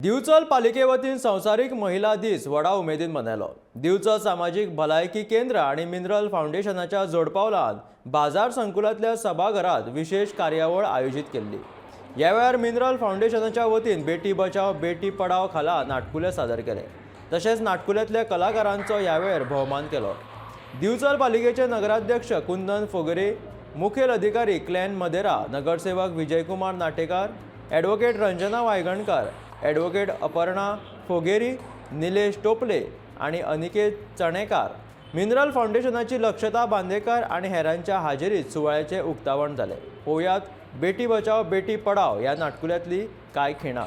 दिवचल पालिके वतीन संवसारीक महिला दीस व्हडा उमेदीन मनयलो. दिवचल सामाजीक भलायकी केंद्र आनी मिनरल फावंडेशनाच्या जोडपावलान बाजार संकुलांतल्या सभाघरांत विशेश कार्यावळ आयोजीत केल्ली. ह्या वेळार मिनरल फावंडेशनाच्या वतीन बेटी बचाव बेटी पढाव खाला नाटकुलें सादर केलें. तशेंच नाटकुल्यांतल्या कलाकारांचो ह्या वेळार भोवमान केलो. दिवचल पालिकेचे नगराध्यक्ष कुंदन फोगरे, मुखेल अधिकारी क्लॅन मदेरा, नगरसेवक विजयकुमार नाटेकार, ॲडव्होकेट रंजना वायगणकार, ॲडव्होकेट अपर्णा फोगेरी, निलेश टोपले आणि अनिकेत चणेकार, मिनरल फावंडेशनाची लक्षता बांदेकर आणि हेरांच्या हाजेरीत सुवाळ्याचें उक्तावण जालें. पळोवयात बेटी बचाव बेटी पढाव ह्या नाटकुल्यांतली कांय खिणां.